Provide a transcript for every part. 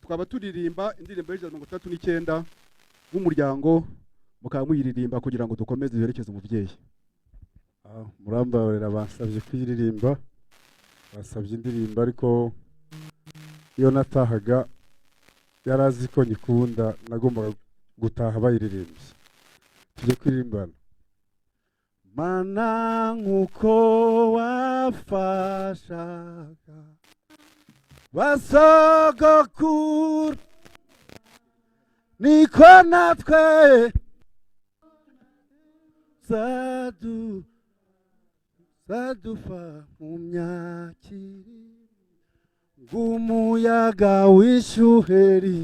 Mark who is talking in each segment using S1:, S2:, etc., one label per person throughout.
S1: Twaba turirimba indirimbo y'169 w'umuryango, mukaba muyiririmba kugira ngo dukomeze duherekeze umubyeyi.
S2: Murambabarira, bansabye kuyiririmba, basabye indirimbo, ariko iyo natahaga yari azi ko nyikunda, nagombaga gutaha bayiririmbye. Tujye kuririmbana. Mana, nkuko wafashaga basogokuru, niko natwe zadufa mu myakiri ng'umuyaga w'ishuheri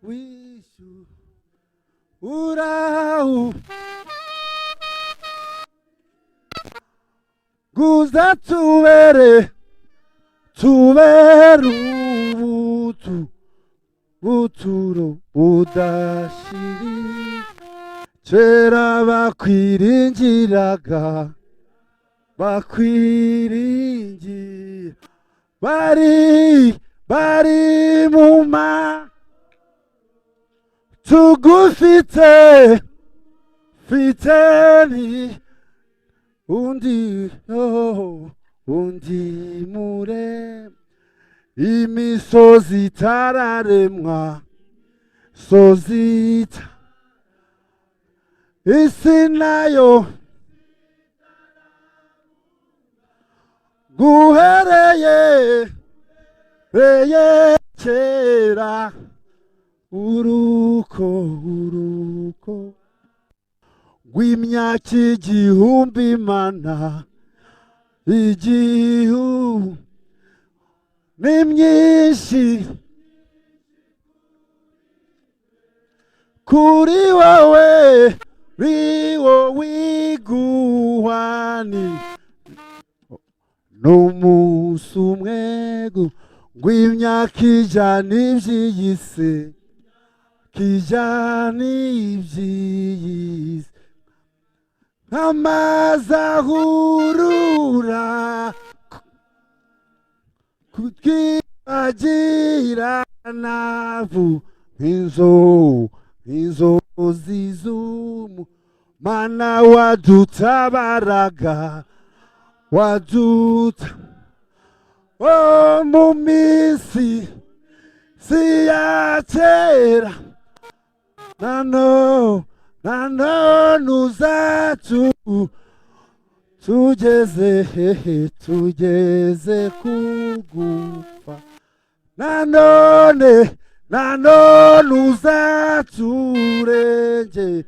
S2: wishu urawu guza tubere tubere ubutu buturo budashiri. Kera bakwiringiraga, bakwiringira bari mu ma tugufite fite ni undi, oh, undi mure imisozi itararemwa sozita isi nayo guhereye reye kera uruko rw'imyaka 1000, mana igihu ni myinshi kuri wowe, riwo wiguhani n'umunsi umwe rw'imyaka 100 iby'iyi si, kijana iby'iyi si, nk'amazi ahurura kutwibagira navu inzozi z'umu mana wadutabaraga waduta oh, mu minsi si ya kera nanone uzacu tugeze hehe, tugeze kugufa, nanone uzaturenge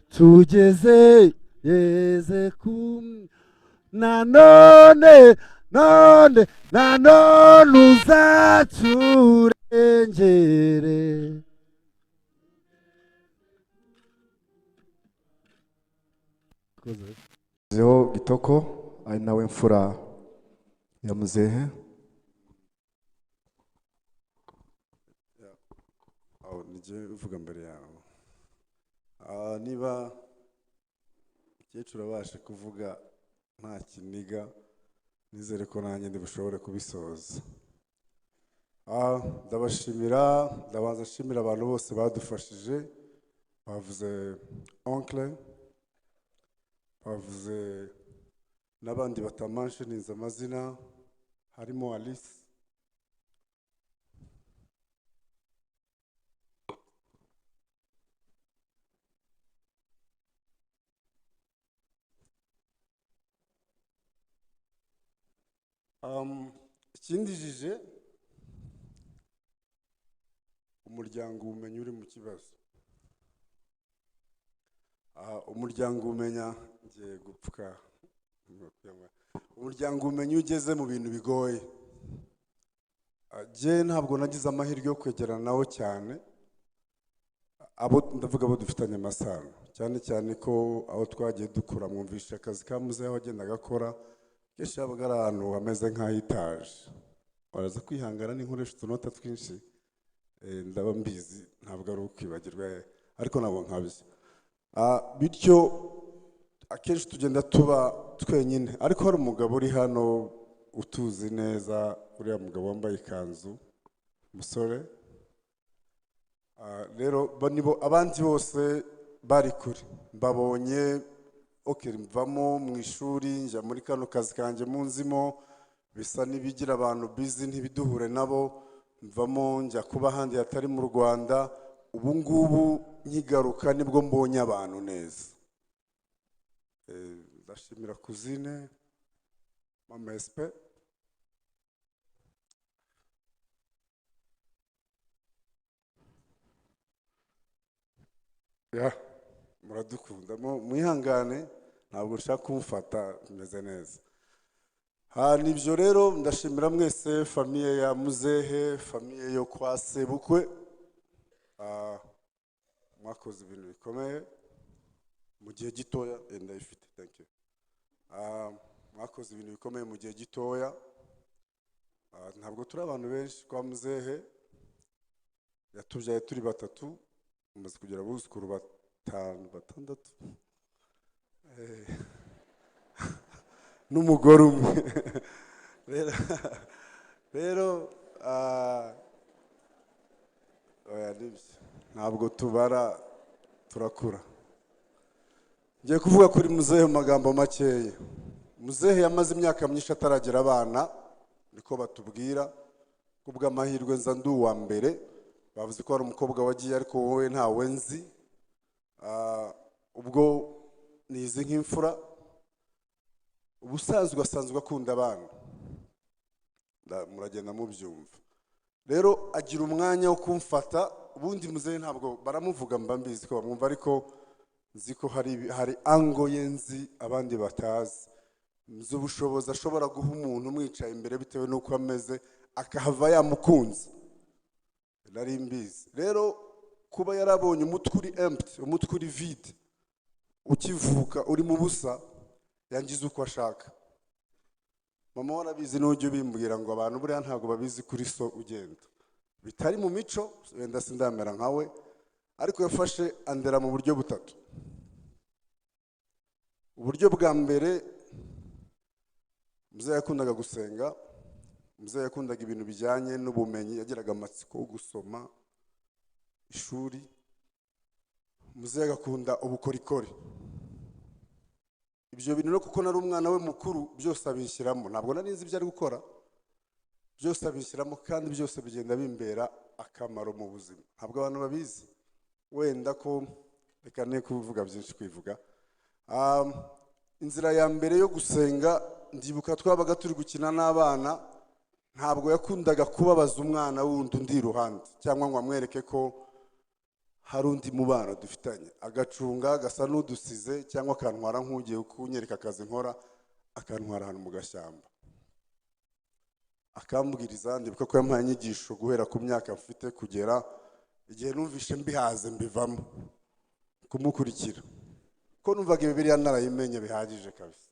S2: tugeze yeze ku nanone none nanone uzaturengere.
S3: Zeho Gitoko ari nawe mfura ya muzehe.
S2: Aho nijye uvuga mbere yawe. Niba umukecuru abasha kuvuga nta kiniga, nizere ko nanjye ndi bushobore kubisoza. Ndabashimira, ndabanza nshimira abantu bose badufashije. Bavuze oncle, bavuze n'abandi batamanshininze amazina, harimo Alice. Ikindijije umuryango umenya uri mu kibazo. Umuryango umenya ngiye gupfuka. Umuryango umenya ugeze mu bintu bigoye. Je ntabwo nagize amahirwe yo kwegerana nawo cyane, abo ndavuga abo dufitanye amasano, cyane cyane ko aho twagiye dukura mwumvisha akazi ka muzehe aho agendaga akora, kenshi yabaga ari ahantu hameze nk'ahitaje. Baraza kwihangana n'inkoresha utunota twinshi, ndaba mbizi ntabwo ari ukwibagirwa, ariko ntabwo nkabizi. Bityo akenshi tugenda tuba twenyine, ariko hari umugabo uri hano utuzi neza, uriya mugabo wambaye ikanzu. Musore. Rero bo nibo, abandi bose bari kure mbabonye. Okay, mvamo mu ishuri, njya muri kano kazi kanjye munzimo, bisa n'ibigira abantu busy, ntibiduhure nabo. Mvamo njya kuba ahandi hatari mu Rwanda. Ubu ngubu nkigaruka nibwo mbonye abantu neza. Ndashimira cousine, mama Espe. Ya, muradukunda, mwihangane, ntabwo nshaka kumufata meze neza. Ha, nibyo rero, ndashimira mwese, famille ya muzehe, famille yo kwa sebukwe. Mwakoze ibintu bikomeye mu gihe gitoya. Ndayifite, thank you. Mwakoze ibintu bikomeye mu gihe gitoya. Ntabwo turi abantu benshi kwa muzehe, yatubyaye turi batatu, tumaze kugira abuzukuru batanu, batandatu, n'umugore umwe. Rero, oya, nibyo, ntabwo tubara, turakura. Ngiye kuvuga kuri muzehe mu magambo makeya. Muzehe yamaze imyaka myinshi ataragira abana, niko batubwira. Kubw'amahirwe nza ndi uwa mbere. Bavuze ko hari umukobwa wagiye, ariko wowe ntawe nzi. Ubwo nizi nk'imfura. Ubusanzwe asanzwe akunda abana. Muragenda mubyumva. Rero agira umwanya wo kumfata. Ubundi muzehe ntabwo baramuvuga, mba mbizi ko bamwumva, ariko nzi ko hari ango ye nzi abandi batazi. Nzi ubushobozi ashobora guha umuntu umwicaye imbere bitewe n'uko ameze, akahava yamukunze. Nari mbizi rero kuba yarabonye umutwe uri empty, umutwe uri vide, ukivuka uri mu busa, yangiza uko ashaka. Mama warabizi, n'ujya ubimbwira ngo abantu buriya ntabwo babizi kuri so ugenda bitari mu mico. Wenda sindamera nkawe, ariko yafashe andera mu buryo butatu. Uburyo bwa mbere, muzehe yakundaga gusenga. Muzehe yakundaga ibintu bijyanye n'ubumenyi, yagiraga amatsiko yo gusoma, ishuri. Muzehe agakunda ubukorikori. Ibyo bintu rero, kuko nari umwana we mukuru, byose abishyiramo. Ntabwo nari nzi ibyo ari gukora, byose abishyiramo, kandi byose bigenda bimbera akamaro mu buzima. Ntabwo abantu babizi wenda ko, reka ne kuvuga byinshi kwivuga. Inzira ya mbere yo gusenga, ndibuka twabaga turi gukina n'abana. Ntabwo yakundaga kubabaza umwana wundi undi iruhande, cyangwa ngo amwereke ko hari undi mubano dufitanye. Agacunga agasa n'udusize, cyangwa akantwara nk'ugiye kunyereka akazi nkora, akantwara ahantu mu gashyamba, akambwiriza. Ndibuka ko yampaye inyigisho guhera ku myaka mfite kugera igihe numvishe mbihaze, mbivamo kumukurikira, ko numvaga Bibiliya narayimenye bihagije kabisa.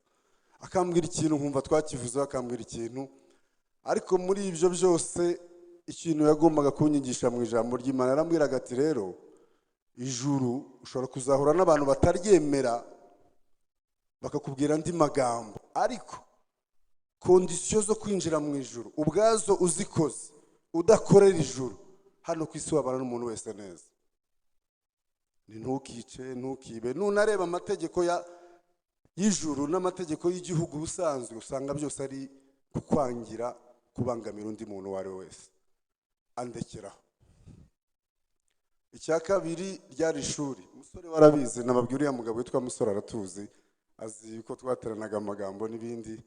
S2: Akambwira ikintu nkumva twakivuzeho, akambwira ikintu. Ariko muri ibyo byose, ikintu yagombaga kunyigisha mu ijambo ry'Imana, yarambwiraga ati: "Rero ijuru ushobora kuzahura n'abantu bataryemera, bakakubwira andi magambo, ariko conditions zo kwinjira mu ijuru ubwazo uzikoze, udakorera ijuru, hano ku isi wabana n'umuntu wese neza. Ni ntukice, ntukibe." Nunareba amategeko y'ijuru n'amategeko y'igihugu ubusanzwe, usanga byose ari kukwangira kubangamira undi muntu uwo ari we wese. Andekeraho. Icya kabiri ryari ishuri. Umusore warabizi, nababwira uriya mugabo witwa Musore aratuzi, azi ko twateranaga amagambo n'ibindi.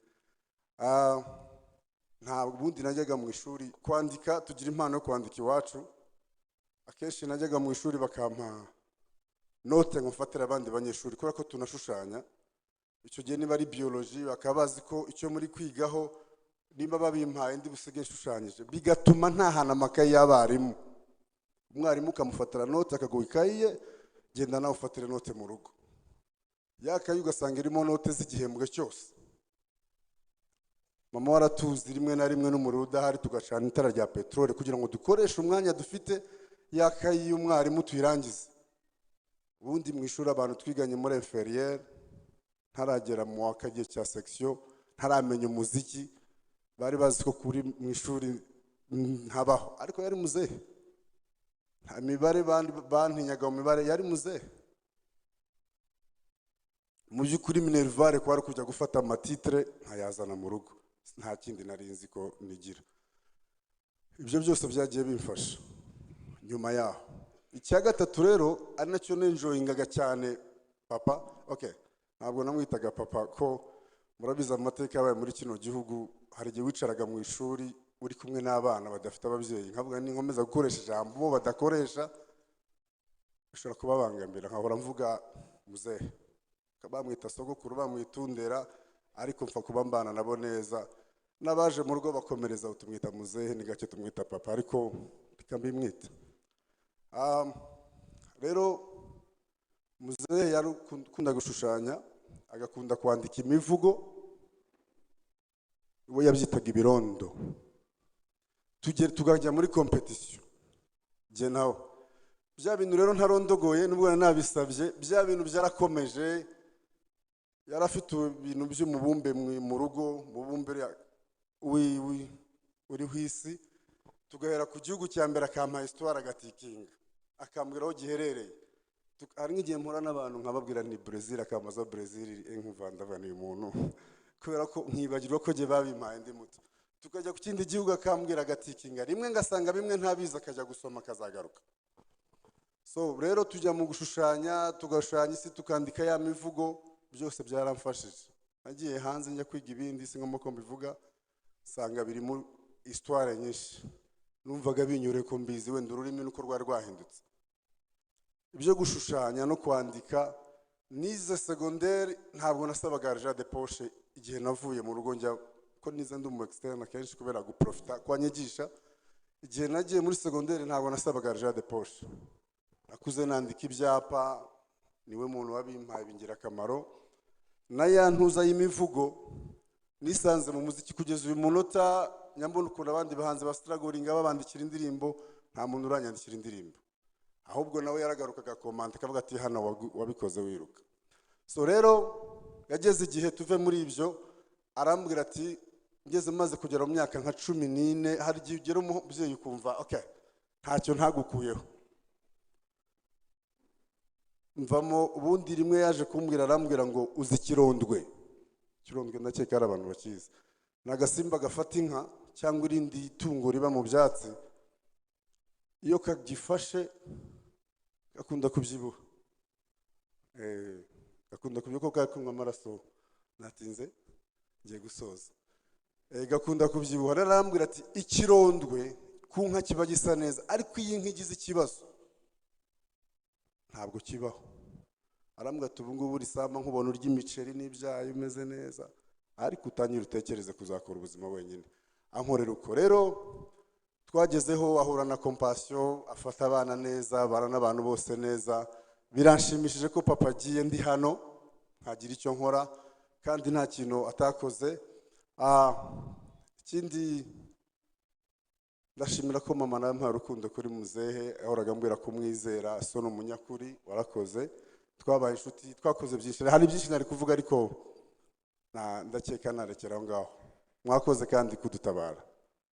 S2: Ntabwo ubundi najyaga mu ishuri kwandika, tugira impano yo kwandika iwacu. Akenshi najyaga mu ishuri bakampa note ngo mfatire abandi banyeshuri, kubera ko tunashushanya. Icyo gihe niba ari biology, bakaba bazi ko icyo muri kwigaho, niba babimpaye ndi busige nshushanyije, bigatuma ntahana amakayi y'abarimu. Umwarimu ukamufatira note, akaguha ikayi ye, genda nawe ufatire note mu rugo. Ya kayi ugasanga irimo note z'igihembwe cyose. Mama waratuzi, rimwe na rimwe n'umuriro udahari tugacana itara rya peteroli kugira ngo dukoreshe umwanya dufite, ya kayi y'umwarimu tuyirangize. Ubundi mu ishuri, abantu twiganye muri inférieur, ntaragera mu wa kagiye cya section, ntaramenya umuziki, bari bazi ko kuri mu ishuri Ntabaho, ariko yari muzehe. Nta mibare bantinyaga mu mibare, yari muzehe. Mu by'ukuri minerval kwari kujya gufata ama titre nkayazana mu rugo, nta kindi nari nzi ko nigira. Ibyo byose byagiye bimfasha nyuma yaho. Icya gatatu rero, ari nacyo nenjoyingaga cyane, papa, okay, ntabwo namwitaga papa, ko murabizi amateka yabaye muri kino gihugu. Hari igihe wicaraga mu ishuri uri kumwe n'abana badafite ababyeyi, nkavuga ninkomeza gukoresha ijambo bo badakoresha bishobora kubabangamira, nkahora mvuga muzehe. Bamwita sogokuru, bamwitundera, ariko mfa kuba mbana nabo neza. N'abaje mu rugo bakomereza tumwita muzehe, ni gake tumwita papa, ariko reka mbimwita. Rero muzehe yari ukunda gushushanya, agakunda kwandika imivugo, we yabyitaga ibirondo. Tugere tukajya muri competition jye nawe. Bya bintu rero ntarondogoye, nubwo nari nabisabye, bya bintu byarakomeje. Yari afite ibintu by'umubumbe mu rugo, umubumbe uriho isi. Tugahera ku gihugu cya mbere, akampa histoire, agatikinga, akambwira aho giherereye. Hari nk'igihe mpura n'abantu nkababwira ni Brazil, akambaza Brazil, nkumva ndavuga ni uyu muntu, kubera ko nkibagirwa ko jye babimpaye ndi muto. Tukajya ku kindi gihugu, akambwira, agatikinga rimwe, ngasanga bimwe ntabizi, akajya gusoma, akazagaruka. So rero tujya mu gushushanya, tugashushanya isi, tukandika ya mivugo. Byose byaramfashije. Nagiye hanze njya kwiga ibindi, si ngombwa ko mbivuga, nsanga birimo histoire nyinshi. Numvaga binyure ko mbizi, wenda ururimi nuko rwari rwahindutse. Ibyo gushushanya no kwandika, nize secondaire ntabwo nasabaga argent de poche. Igihe navuye mu rugo njya ko nize ndi umu externe kenshi kubera guprofita kwanyigisha, igihe nagiye muri secondaire ntabwo nasabaga argent de poche. Nakuze nandika ibyapa, niwe muntu wabimpaye bingirakamaro. Na ya ntuza y'imivugo, nisanze mu muziki kugeza uyu munota. Nyambona ukuntu abandi bahanzi bastrugglinga babandikira indirimbo, nta muntu uranyandikira indirimbo. Ahubwo nawe yaragarukaga agakomanta, akavuga ati: "Hano wabikoze wiruka." So rero yageze igihe tuve muri ibyo, arambwira ati, ngeze maze kugera mu myaka nka 14, hari igihe ugera umubyeyi ukumva okay, ntacyo ntagukuyeho, mvamo. Ubundi rimwe yaje kumbwira, arambwira ngo: "Uzi ikirondwe?" Ikirondwe ndakeka ari abantu bakizi, ni agasimba gafata inka cyangwa irindi tungo riba mu byatsi. Iyo kagifashe gakunda kubyibuha. Gakunda kubyibuha kuko kari kunywa amaraso. Natinze, ngiye gusoza. Gakunda kubyibuha. Rero arambwira ati: "Ikirondwe ku nka kiba gisa neza, ariko iyo inka igize ikibazo ntabwo kibaho." Arambwira ati: "Ubu ngubu urisama nkubona urya imiceri n'ibyayi umeze neza, ariko utangire utekereze kuzakora ubuzima wenyine." Ankorera uko. Rero twagezeho ahura na Compassion, afata abana neza, abana n'abantu bose neza. Biranshimishije ko papa agiye ndi hano nkagira icyo nkora, kandi nta kintu atakoze. Ikindi ndashimira ko mama nawe ampaye urukundo kuri muzehe, yahoraga ambwira kumwizera. So ni umunyakuri, warakoze. Twabaye inshuti, twakoze byinshi. Hari byinshi nari kuvuga, ariko ndakeka narekera aho ngaho. Mwakoze kandi kudutabara.